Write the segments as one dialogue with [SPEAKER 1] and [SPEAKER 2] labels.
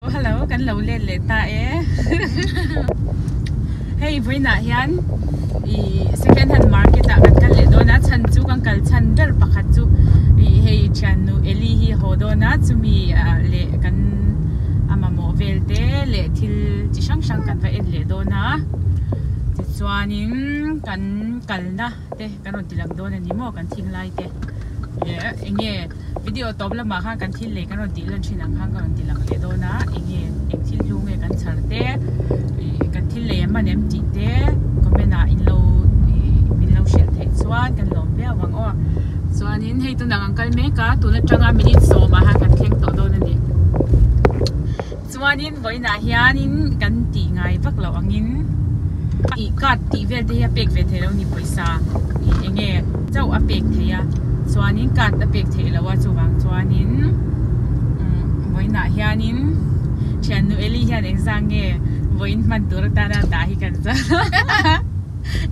[SPEAKER 1] Hello kan lo let leh ta e hei vawiinah hian ih second hand market ah kan kal leh dawn a chhan chu kan kal chhan ber pakhat chu ih hei thiannu Eli hi a haw dawn a chumi ah leh kan a mamawh vel te leh thil chi hrang hrang kan va en leh dawn a tichuanin kan kalna te kan rawn ti lang dawn a ni maw kan thing lai te leh eng nge. Video tawp lamah khan kan thil lei kan rawn tih lan thin ang khan ka rawn ti lang leh dawn a, enge eng thil hlu nge kan chhar te ih kan thil lei an man em tih te comment ah in lo ih min lo hrilh theih chuan kan lawm viau ang aw. Chuanin hei tunah kan kal mek a, tun atanga minute sawmah khan kan thleng tawh dawn a ni. Chuanin vawiinah hianin kan tih ngai vak loh angin ih card tih vel te hi a pek ve theih loh a ni pawisa ih eng nge chauh a pek theih a chuanin card a pek theih loh a chuvang chuanin umm vawiinah hianin thiannu Eli hian engzah nge vawiin hman tur atana dah hi kan zar a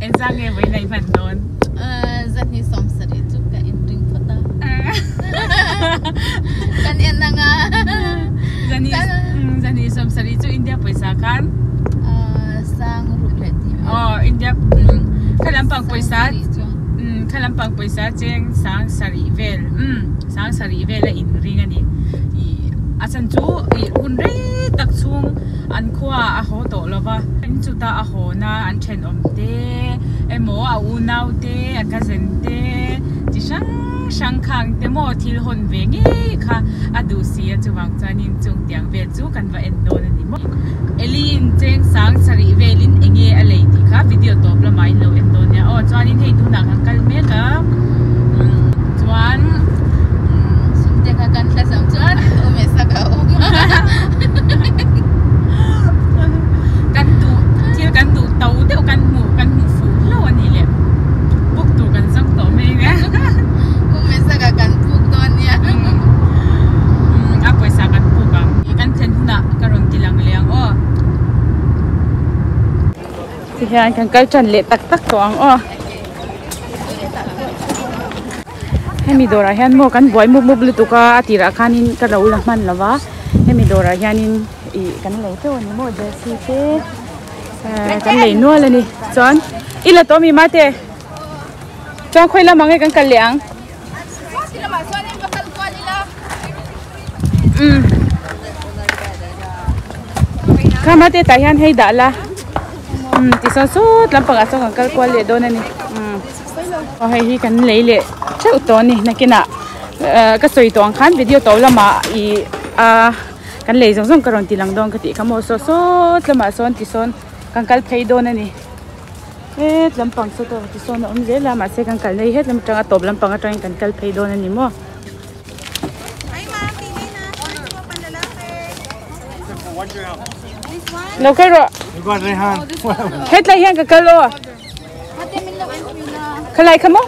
[SPEAKER 1] engzah nge vawiin a i hman dawn?
[SPEAKER 2] Ahh zahnih sawmsarih chu ka inring phawt a kan en ang a
[SPEAKER 1] zahnih zahnih sawmsarih chu India pawisa khan
[SPEAKER 2] ahh sang ruk leh tih vel
[SPEAKER 1] aw India kha lampang pawisa kha lampang pawisa cheng sang sarih vel umm sang sarih vel a inring a ni ih a chhan chu ih hun rei tak chhung an khua a haw tawh lo va chutah a haw na an thenawm te emaw a unau te a cousin te chi hrang hrang khang te maw thil hawn ve ngei kha a duh si a chuvang chuanin chung tiang vel chu kan va en dawn a ni maw. Eli in cheng sang sarih velin eng nge a lei tih kha video tawp lamah in lo en dawn nia aw chuanin hei tunah kan kal mek a chuan
[SPEAKER 2] Sumte kha kan hla zawng chuan u Mesa ka awm a.
[SPEAKER 1] Kan duh thil kan duh to deuh kan hmuh kan hmuh fuh hlauh a nih leh book tur kan zawng tawh mai ang e.
[SPEAKER 2] U Mesa ka kan puk dawn nia.
[SPEAKER 1] A pawisa kan puk ang. Kan thlen hunah ka rawn ti lang leh ang aw. Tihian kan kal tan leh tak tak tawh ang aw. Hemi dawrah hian maw kan buai mup mup lutuk a a tirah khanin ka lo la hman lo va hemi dawrah hianin ih kan lei teuh a ni maw jersey te eh kan lei nual a ni chuan i la tawh mi mate chuan khawi lamah nge kan kal leh ang. Umm kha mate tah hian hei dah la umm tisawn sawt lampangah sawn kan kal kual leh dawn a ni umm. Aw hei hi kan lei leh theuh tawh a ni nakinah ah ka sawi tawh ang khan video tawp lamah ih a kan lei zawng zawng ka rawn ti lang dawn ka tih kha maw saw sawt lamah sawn tisawn kan kal phei dawn a ni het lampang saw tawh tisawn a awm zel a mahse kan kal na hi het lam atanga tawp lampang atangin kan kal phei dawn a ni maw. Lo kal rawh hetlai hian ka kal aw. Khalai kha maw?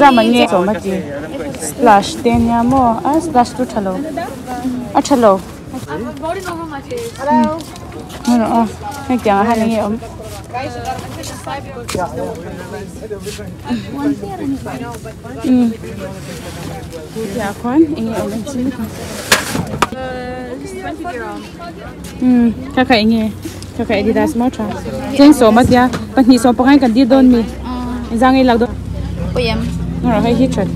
[SPEAKER 1] Zaman nge chawm a ti splash te ania maw a splash chu tha lo a tha lo aw hetiang ah hian enge awm. Tah khuan enge awm ang chi umm kha kha enge kha kha adidas maw tha cheng sawm a tia pahnih sawm pakhat kan dil dawn mi zang ei lak dawn rawh hei hi that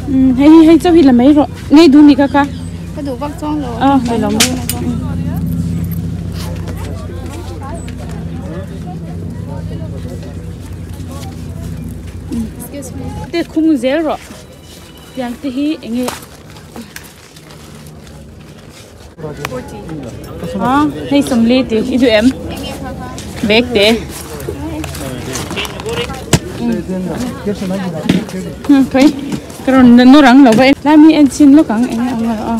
[SPEAKER 1] umm hei hi hei chauh hi la mai rawh ngei duh ni kha kha
[SPEAKER 2] ka duh vak chuang lo
[SPEAKER 1] a hei lo mai. Te khung zel rawh tiang te hi eng nge a hei sawmli tih i duh em bag te khawi ka rawn nawr ang lo va tlai mi en chhin lawk ang eng nge awm a.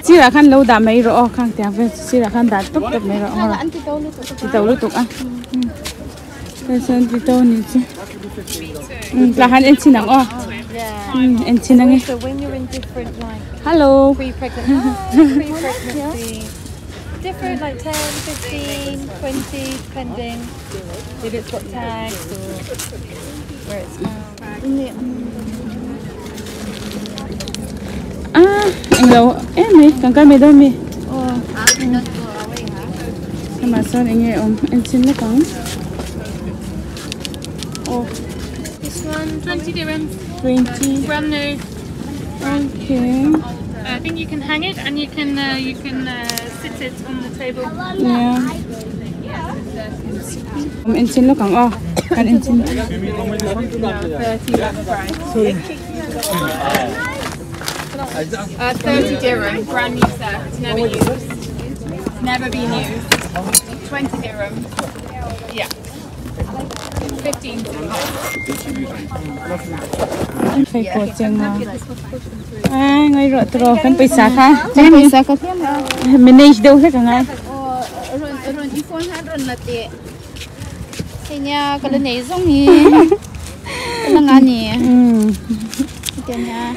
[SPEAKER 1] Sirah khan lo dah mai rawh aw khang tiang vel chu sirah khan dah tawp tawp mai rawh ang rawh ti to lutuk a chuan ti to ni chu tah khan en chhin ang aw en chhin ang e hello.
[SPEAKER 3] Different, like 10, 15, 20, depending if it's got tags or where it's from.
[SPEAKER 1] Ah, englo em mai kan kal mai dawn mi. Hema chuan enge awm en chin lek ang. Aw.
[SPEAKER 4] This one, 20 dirhams.
[SPEAKER 1] 20.
[SPEAKER 4] Brand new.
[SPEAKER 1] Okay.
[SPEAKER 4] I think you can hang it and you can sit it on the table.
[SPEAKER 1] Yeah. En chin lek ang aw. Kan en chin.
[SPEAKER 4] 30 dirham, brand new set, never used. Never been used. 20 dirham. Yeah. 15 dirham.
[SPEAKER 1] Phải của chừng à ngay rồi tôi kan paisa kha
[SPEAKER 2] paisa ka thiam a
[SPEAKER 1] manage đâu hết cả ngay
[SPEAKER 2] ron i phone han ron na te henya ka le nei zong hi la nga ni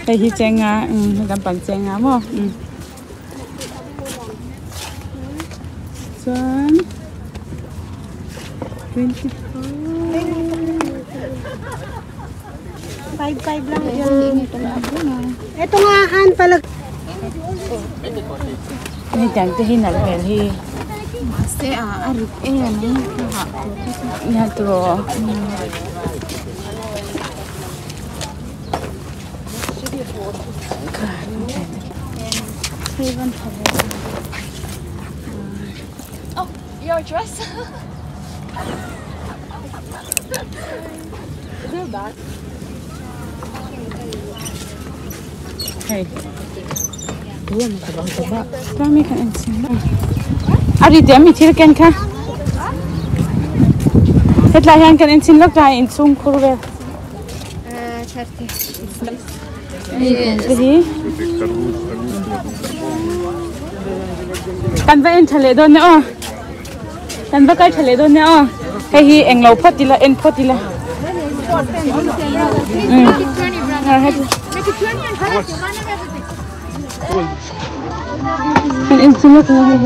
[SPEAKER 1] cái hi cheng a dam pang cheng a mo chuan 25
[SPEAKER 5] 5 lang yan. Ito nga han pala.
[SPEAKER 1] Ni tang te hi nal mel hi.
[SPEAKER 2] Se a arit e ni ha
[SPEAKER 1] Ni tro.
[SPEAKER 2] Oh, your dress.
[SPEAKER 1] Is there a bag? Hey. Tami kan ensin. Ari dem mi thil ken kha. Hetla hian kan ensin lok lai in chung khur vel. Hi. Kan va en thale don ne o. Kan va kai thale don ne o. Hei hi englo photila en photila. Kan ensin lok lai.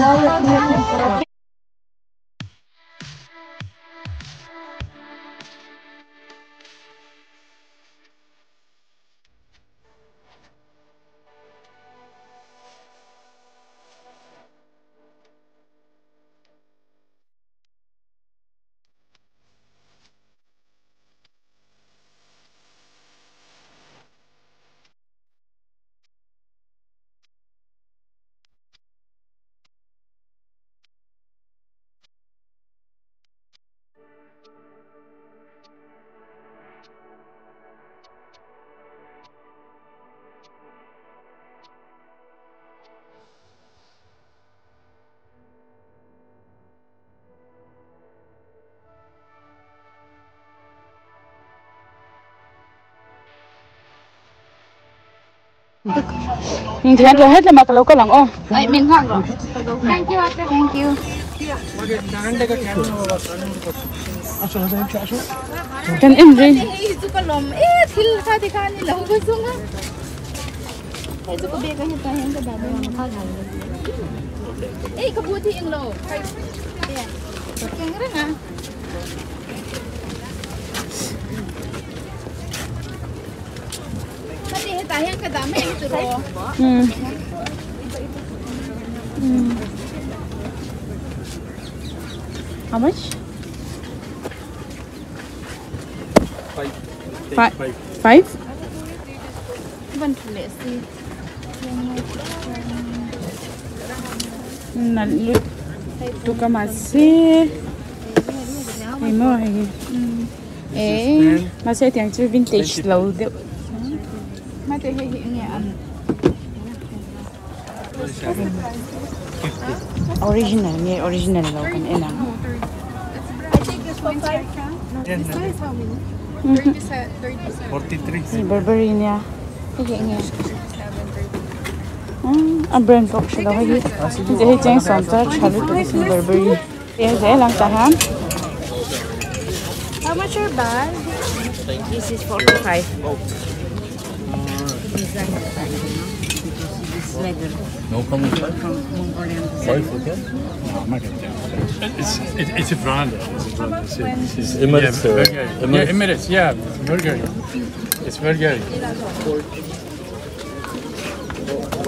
[SPEAKER 1] Thian rồi hết là mặc lâu có lòng ô.
[SPEAKER 2] Ấy mình ngon rồi. Thank you, thank you.
[SPEAKER 1] Kan em đi. How much?
[SPEAKER 6] Five.
[SPEAKER 1] Five?
[SPEAKER 2] One to less.
[SPEAKER 1] Na tuka masi. Mo eh. Masi tiang chu vintage low. Original, me original low kan ena.
[SPEAKER 6] 43.
[SPEAKER 1] Burberry niya. A brand box lo hi. Je chang som cha chalu to Burberry. Ye je lang ta ha.
[SPEAKER 5] How much your bag?
[SPEAKER 1] This is 45.
[SPEAKER 6] Leather.
[SPEAKER 7] No common
[SPEAKER 6] From Mongolian.
[SPEAKER 7] Five, okay?
[SPEAKER 8] No, I'm not gonna do it. It's a brand. It's a brand. It's
[SPEAKER 7] Emirates,
[SPEAKER 8] Yeah,
[SPEAKER 7] uh,
[SPEAKER 8] Bulgari.
[SPEAKER 7] Emirates.
[SPEAKER 8] Yeah, Emirates. Yeah, Bulgari. It's Bulgari.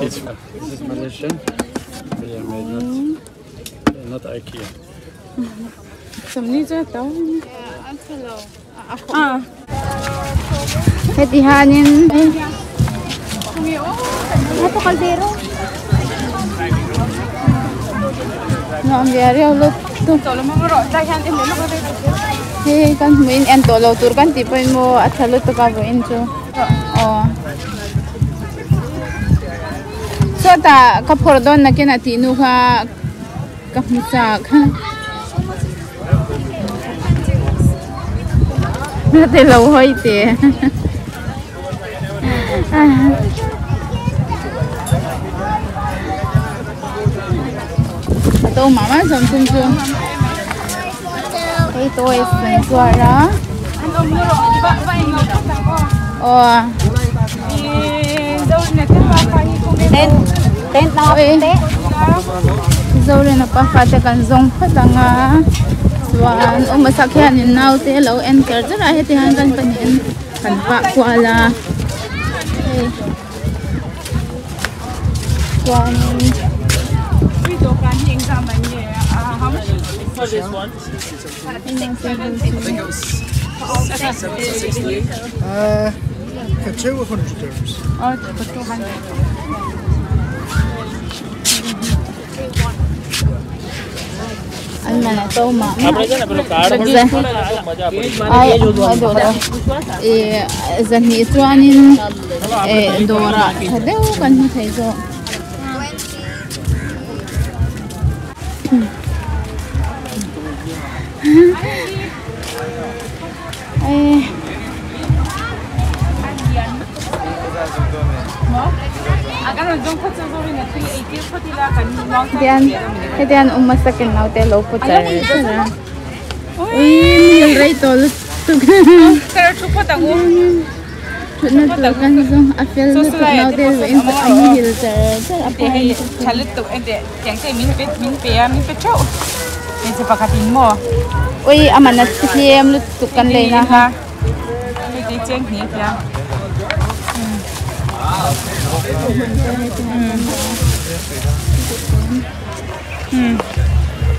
[SPEAKER 8] It's this is Malaysian. Yeah, made not IKEA.
[SPEAKER 1] Samni cha tao. Ah.
[SPEAKER 2] Heti hanin. Ito kaldero.
[SPEAKER 4] No, ang biari lo tu.
[SPEAKER 2] Hey, kan muin en to lo tur kan tipoin mo at salo to ka buin chu. Oh. So ta ka phordon na ke na ti nu kha ka hmusa kha. Na te lo hoi te. To mama som tum chu. Hey toys suara. Oh.
[SPEAKER 5] Tent na
[SPEAKER 2] Oi. Zore na pa fa te kan zong phatanga. Chuan um sakhian in nau te lo enter chara he ti han kan panin kan pa kwala. Hey. Chuan
[SPEAKER 1] How much is
[SPEAKER 9] For this one?
[SPEAKER 2] I think it
[SPEAKER 9] was 768.
[SPEAKER 10] For 200 dirhams.
[SPEAKER 1] Oh, for 200.
[SPEAKER 2] An mana to ma.
[SPEAKER 9] Ai,
[SPEAKER 2] e zani chuanin e dora thadeu kan hu thei zo. Ai Diyan, diyan umasakin na hotel lo po char. Ui, mi rai to lu tu.
[SPEAKER 1] Pero chu po tangu.
[SPEAKER 2] Na tu kan zo afel lu tu na hotel in amu hil char char
[SPEAKER 1] Te hei chalut tu ente tiang te min pe min pe min pe chau. Min se pakatin mo.
[SPEAKER 2] Ui, amana thlem lu tu kan le na ha.
[SPEAKER 1] Te cheng ni ya.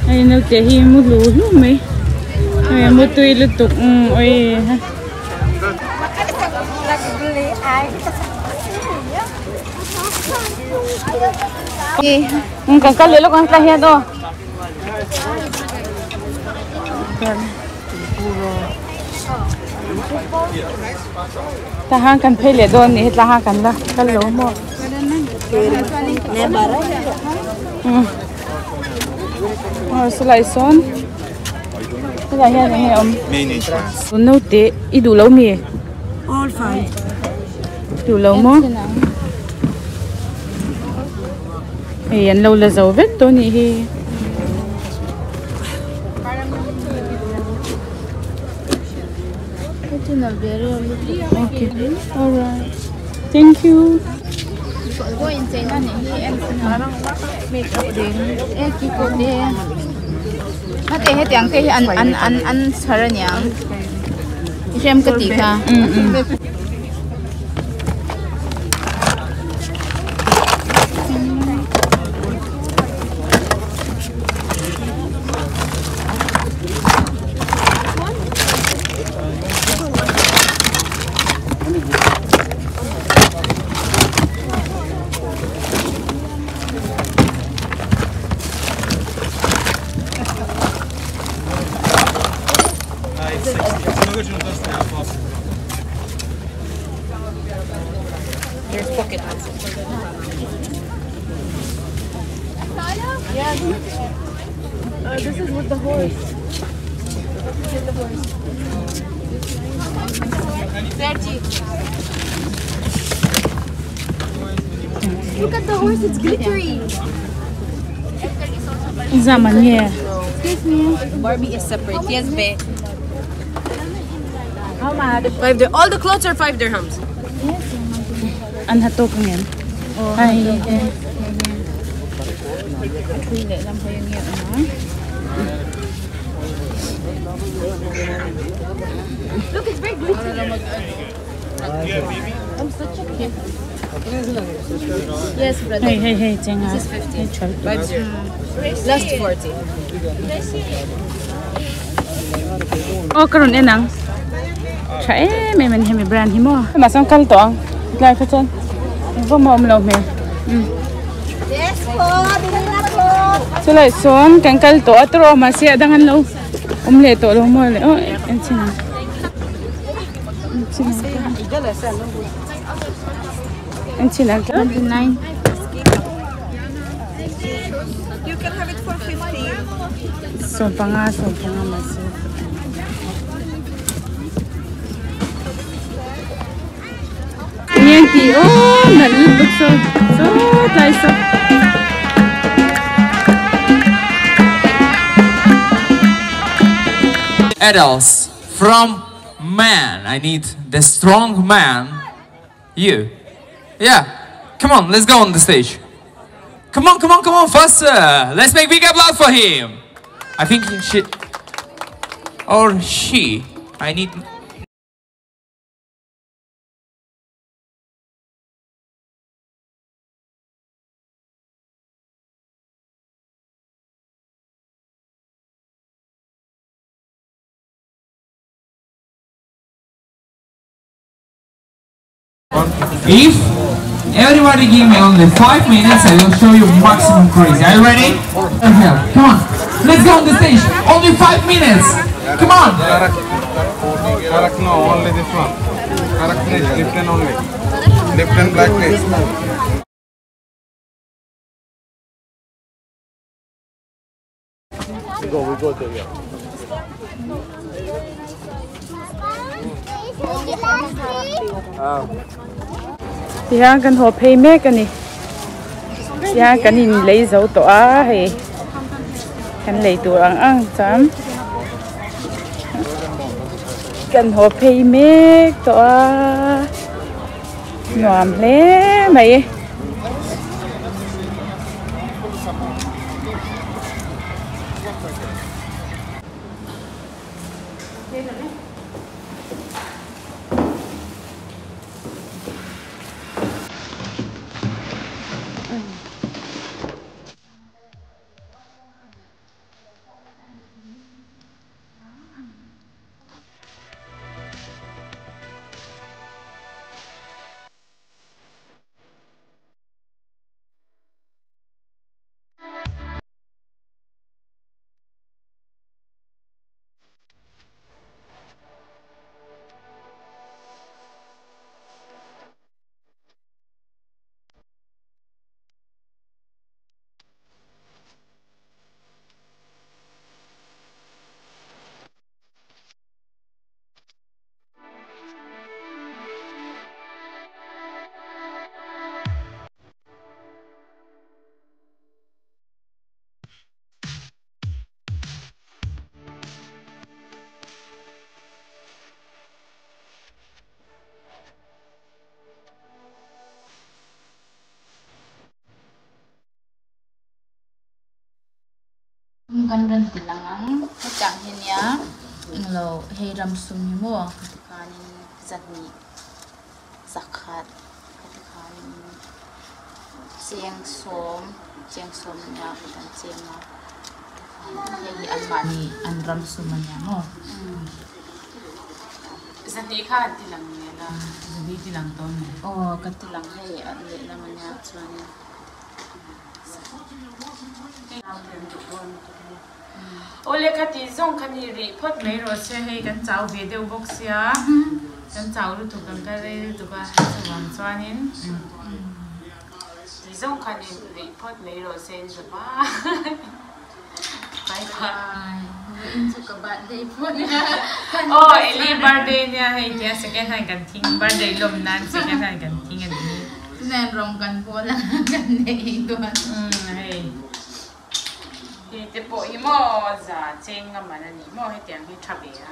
[SPEAKER 1] Ai no te hi mu lu lu mai. Ai mu tui lu tuk oi ha. Kan kan le lo kan tla hian do. Ta hang kan phei le don ni tla hang kan la kan lo mo. Oh, silai son. Silai hian enge om. No te i du lo mi.
[SPEAKER 6] All fine.
[SPEAKER 1] Du lo mo. Ei an lo la zo vet to ni hi. Okay. All right. Thank you.
[SPEAKER 2] Go in China ni hi en make up ding e ki ko de. Ha te he tiang te hi an an an an charanyang. Rem ka ti kha.
[SPEAKER 1] There's pocket.
[SPEAKER 3] Yeah. This is with the horse. With the horse.
[SPEAKER 2] 30.
[SPEAKER 3] Look at the horse, it's glittery.
[SPEAKER 1] Zaman, yeah.
[SPEAKER 2] Excuse me.
[SPEAKER 4] Barbie is separate. Yes, babe. How much? 5 dirhams. All the clothes are 5 dirhams.
[SPEAKER 1] An hatok ngayon.
[SPEAKER 2] Hei hei a ṭhui lehlam hawi ange a awm a. Hei hei hei chenga hei ṭha lutuk. Aw ka rawn en ang tha em em a ni hemi brand hi maw mahse an kal tawh ang tlai kha chuan engvawm a awm lo hmel chulai sawn kan kal tawh a tawrh mahse a dang an lo awm leh tawh lo maw le aw en chhin ang en chhin ang
[SPEAKER 6] You can have it for 15.
[SPEAKER 1] Sawmpanga sawmpanga mahse Ngen tih aw nalh lutuk saw saw tlai saw.
[SPEAKER 7] Adults from man. I need the strong man. You. Yeah. Come on, let's go on the stage. Come on, come on, come on, faster. Let's make big applause for him. I think he should or she. I need If everybody give me only 5 minutes, I will show you maximum crazy. Are you ready? Come on, let's go on the stage. Only 5 minutes. Come on.
[SPEAKER 11] Karak no, only this one. Karak please, left hand only. Left hand black please.
[SPEAKER 10] We go there, yeah.
[SPEAKER 1] Tihian kan haw phei mek a ni tihian kan in lei zo tawh a hei kan lei tur ang ang chuan kan haw phei mek tawh a nuam hle mai.
[SPEAKER 2] Kan rawn ti lang ang hetiang hi nia englo hei ramsum hi maw heti khanin zahnih zakhat heti khanin cheng sawm cheng sawm nia kan cheng a hei hi anmahni an ramsum ania maw.
[SPEAKER 1] Zahnih kha an ti lang nge la zahnih ti lang tawh ani.
[SPEAKER 2] Aw ka ti lang hei a lehlam ania chuanin.
[SPEAKER 1] Awle kha tih zawng kha ni rih phawt mai rawh se hei kan chau ve deuh bawk sia kan chau lutuk kan kal rei lutuk a chuvang chuanin tih zawng kha ni rih phawt mai rawh se in zapa bye bye aw Eli birthday nia hei tia second hand kan thing birthday lawm nan second hand kan thing a ni.
[SPEAKER 2] Chuan rawng kan bawl a kan nei dawn.
[SPEAKER 1] Umm hei hei te pawh hi maw za cheng a man a ni maw hetiang hi tha ve a.